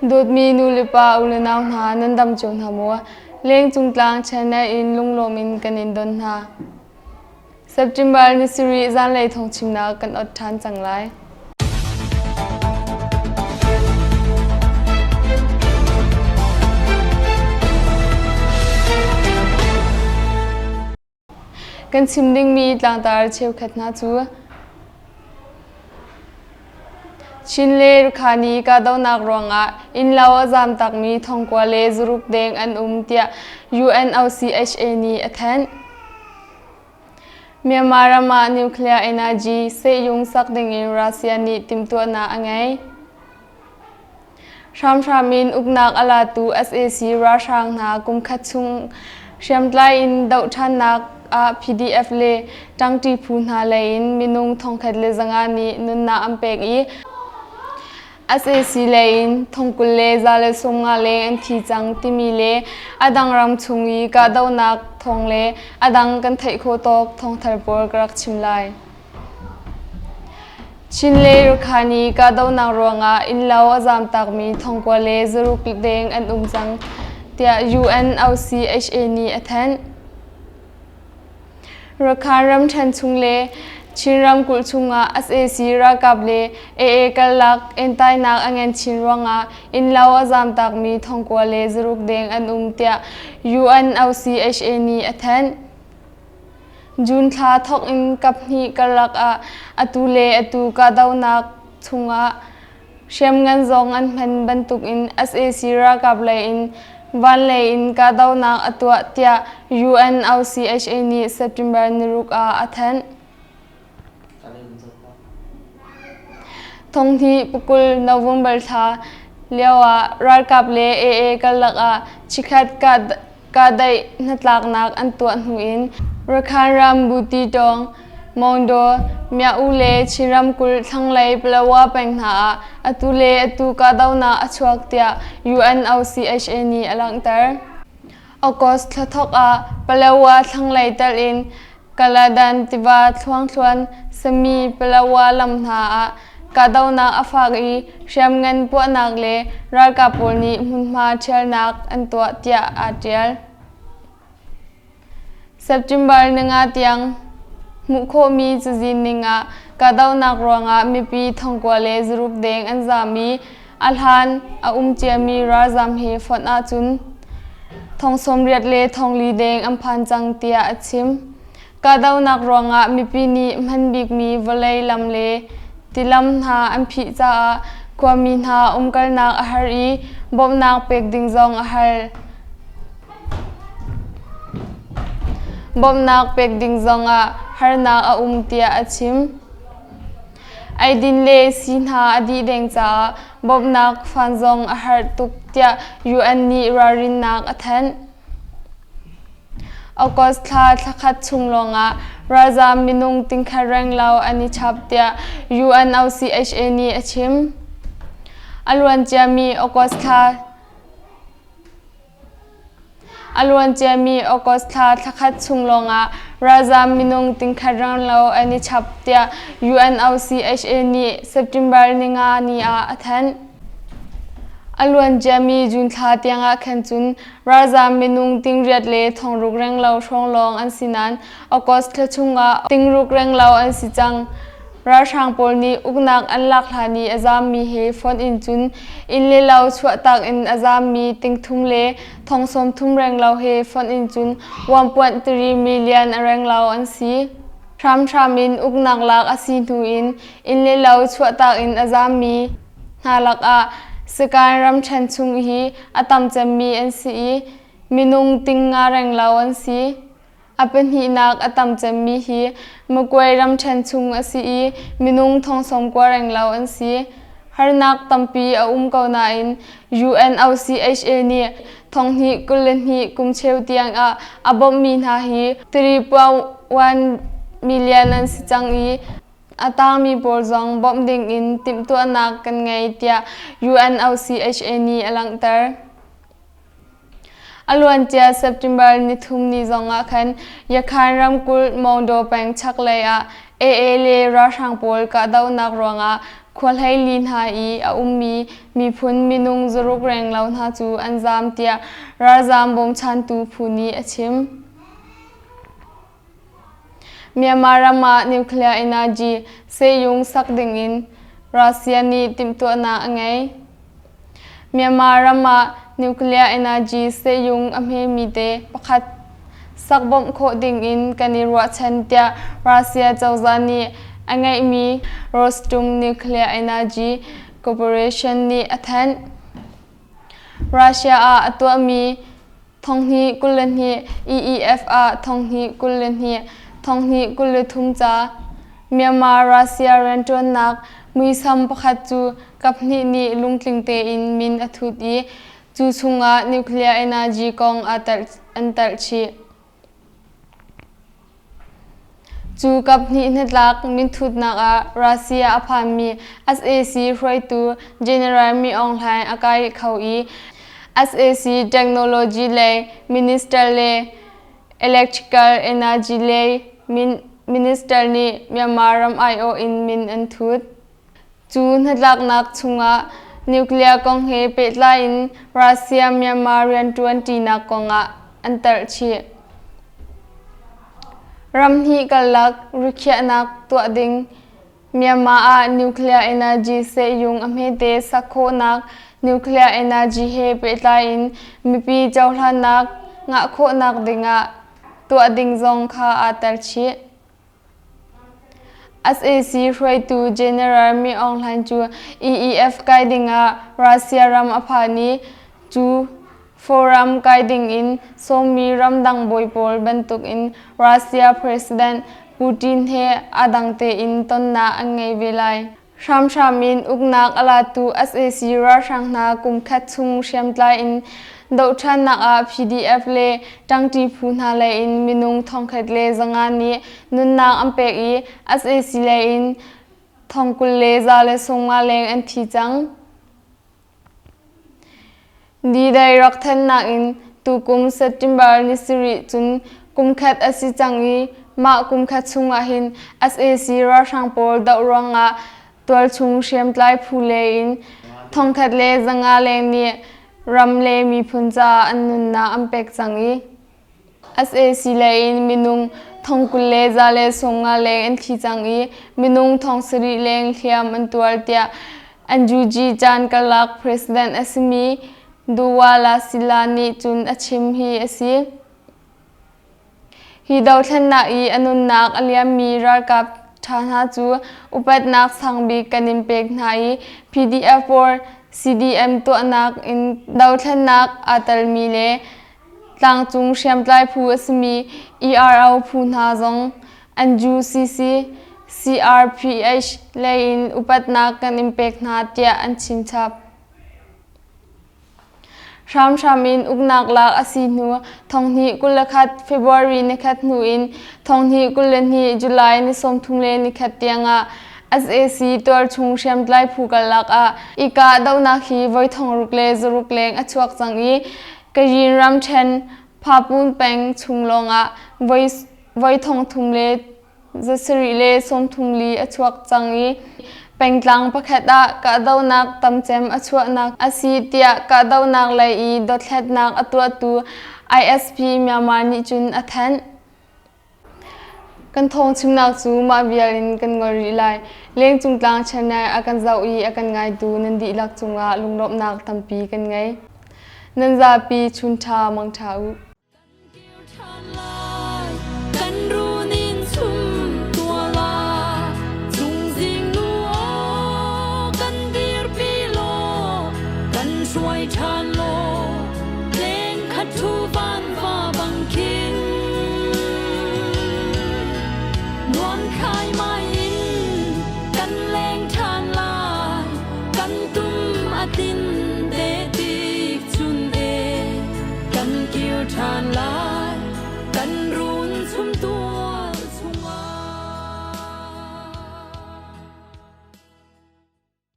Dawtmi nu le pa u le nau hna nan dam cio hna maw? Lengcung tlang channel in lunglawm in kan in don hna. September ni sarih zanlei thawngchimnak kan ot ṭhan cang lai. Kan chim dingmi tlangtar cheukhat hna cu Chin le Rakhani kahdohnak ruangah innlo a zaamtakmi thongkua le zuruk deng an um tiah UNOCHA nih a thanh. Myanmar ram ah nuclear energy sehyung sak dingin Russia nih timhtuahnak a ngei. Hramhram in uknak a latu sac ralhrang hna kumkhat chung hriamtlai in doh ṭhannak ah PDF le ṭangṭi phu hna lei in minung 1500 nih nunnak an pek i sac lei in 2150 leng an thi cang timi le a dang ram chung i kahdohnak thawng le a dang kan theih khawh tawk thawngthar pawl ka rak chim lai. Chin le Rakhine kahdohnak ruangah innlo a zaamtakmi thongkua le zaruk deng an um cang, tiah UNOCHA nih a thanh. Rakhine ramṭhen chung le Chin ramkulh chungah sac ralkap le AA karlak entainak a ngen chin ruangah innlo a zaamtakmi thongkua le zaruk deng an um, tiah UNOCHA nih a thanh. June thla thawk in kaphnih karlak ah atu le atu kahdohnak chungah hriamngan zong an hman bantukin sac ralkap lei in van lei in kahdohnak a tuah tiah UNOCHA nih September niruk ah a thanh. Thonghnih pakul November thla lioah ralkap le AA karlak ah chikkhat kahdaih hnatlaknak an tuah hnu in Rakhine ram Butitawng, Maungdaw, Mya-U le Chin ramkulh thlanglei Palawa peng hna ah atu le atu kahdohnak a chuak tiah UNOCHA nih a langhter. August thla thawk ah Palawa thlanglei telh in Kaladan tiva thluangthluan Sami Palawa lam hna ah kahdohnak a fak i hriamngan puahnak le ralkap pawl nih hmunhma ṭhialnak an tuah tiah aa ṭial. September ninga tiang hmuh khawhmi cazin ning ah kahdohnak ruangah mipi thongkua le zaruk deng an zaam i a hlan a um ciami ralzaam he fonh ahcun thong 80 le thong li deng an phan cang tiah a chim. Kahdohnak ruangah mipi nih hman bikmi vawlei lam le tilam hna an phih caah khuami hna umkalnak a har i bawmhnak pek ding zong a har. Bawmhnak pek ding zongah harnak a um tiah a chim. Eidin le sii hna a dih deng caah bawmhnak fan zong a har tuk tiah UN nih ralrinnak a thanh. August thla thlakhat chung lawngah ralzaam minung tingkhat renglo an i chap tiah UNOCHA nih a chim. A luanciami August thla A luanciami August thla thlakhat chung lawngah ralzaam minung tingkhat renglo an i chap tiah UNOCHA nih September ninga ni ah a thanh. A luanciami June thla tiangah khan cun Ralzaam minung tingriat le thongruk renglo hrawng lawng an si nain August thla chungah tingruk renglo an si cang. Ralhrang pawl nih uknak an lak hlan i a zaammi he fonh in cun inn le lo chuahtak in a zaammi tingthum le thong sawmthum renglo he fonh in cun 1.3 million a renglo an si. Hramhram in uknak lak a si hnu in inn le lo chuahtak in a zaammi hna lakah Sagaing ramṭhen chung hi a tam cemmi an si i minung tingnga renglo an si. A pahnihnak a tam cemmi hi Magway ramṭhen chung a si i minung thong sawmkua renglo an si. Harnak tampi a um ko nain UNOCHA nih thonghnih 22 kum cheu tiang ah a bawmhmi hna hi 3.1 million an si cang i A tangmi pawl zong bawmh dingin timhtuahnak kan ngei tiah UNOCHA nih a langhter. A luancia September nithum ni zongah khan Yakhan ramkulh Maungdaw peng chaklei ah AA le ralhrang pawl kahdohnak ruangah Khua 14 hna i a ummi miphun minung zaruk renglo hna cu an zaam tiah ralzaam bawmchantu phu nih a chim. Myanmar ram ah nuclear energy sehung sak dingin Russia nih timhtuahnak a ngei. Myanmar ram ah nuclear energy sehung a hmemi te pakhat sak bawmh khawh dingin kan i ruahchan tiah Russia cozah nih a ngeihmi Rostom Nuclear Energy Corporation nih a thanh. Russia ah a tuahmi Thonghnih 22 EEF ah thonghnih 22 thonghnih 23 ca Myanmar Russia rianṭuannak muisam pakhat cu kaphnih nih lungtling tein min a thut i cu chungah nuclear energy kong an telh chih. Cu kaphnih hnatlak minthutnak ah Russia a phanmi sac hruaitu General Min Aung Hlaing a kai kho i sac technology lei minister le electrical energy lei minister nih Myanmar ram aiawh in min an thut. Cu hnatlaknak chungah nuclear kong he pehtlai in Russia-Myanmar rianṭuan ṭinak kongah an telh chih. Ramhnih karlak rikhiahnak tuah ding Myanmar ah nuclear energy sehung a hmete sak khawhnak nuclear energy he pehtlai in mipi cohlannak ngah khawhnak dingah tuah ding zong kha aa tel chih. Sac hruaitu General Min Aung Hlaing cu EEF kai dingah Russia ram a phan i cu forum kai dingin sawmmi ramdang bawi pawl bantukin Russia President Putin he aa dang tein tonnak an ngei ve lai. Hramhram in uknak a latu sac ralhrang hna kum khat chung hriamtlai in dohṭhannak ah PDF le ṭangṭi phu hna lei in minung 1,500 nih nunnak an pek i sac lei in 20,150 leng an thi cang. Didai rak thannak in tukum September ni sarih cun kumkhat a si cang i mah kumkhat chungah hin sac ralhrang pawl doh ruangah tualchung hriamtlai phu lei in 1,500 leng nih ram le miphun caah an nunnak an pek cang i Sac lei in minung 21,150 leng an thi cang i minung 7,000 leng hliam an tuar tiah NUG caan karlak president a simi Duwala Sila nih cun a chim hi a si. Hi dothlennak i a nunnak a liammi ralkap ṭha hna cu upatnak sangbik kan in pek hna i PDF or CDM tuahnak in dothlennak aa telmi le Tlangcung hriamtlai phu a simi ERO phu hna zong an UCC, CRPH lei in upatnak kan in pek hna tiah an chimchap. Hramhram in uknak lak a si hnu 2021 February nikhat hnu in 2022 July ni 31 tiangah sac tualchung hriamtlai phu karlak ah i kahdohnak hi voi thongruk le zaruk leng a chuak cang i Kayin ramṭhen Phapun peng chung lawngah voi thongthum le zasarih le sawmthum li a chuak cang i pengtlang pakhat ah kahdohnak tamcem a chuahnak a si tiah kahdohnak lei i dothlatnak a tuahtu ISP Myanmar nih cun a thanh. Kan thawngchimnak cu mah vial in kan ngol rih lai. Lengcung tlang channel a kan zoh i a kan ngaitu nan dihlak cungah lunglawmhnak tampi kan ngei. Nan zapi chunṭha mangṭha u. Kan runin chum tuala chungzing nu aw kan dirpi law kan hruai ṭhan law leng khat thu van va bang khin nuam khai mai in kan leng ṭhan lai kan tum a tin te tik chun e kan kir ṭhan lai.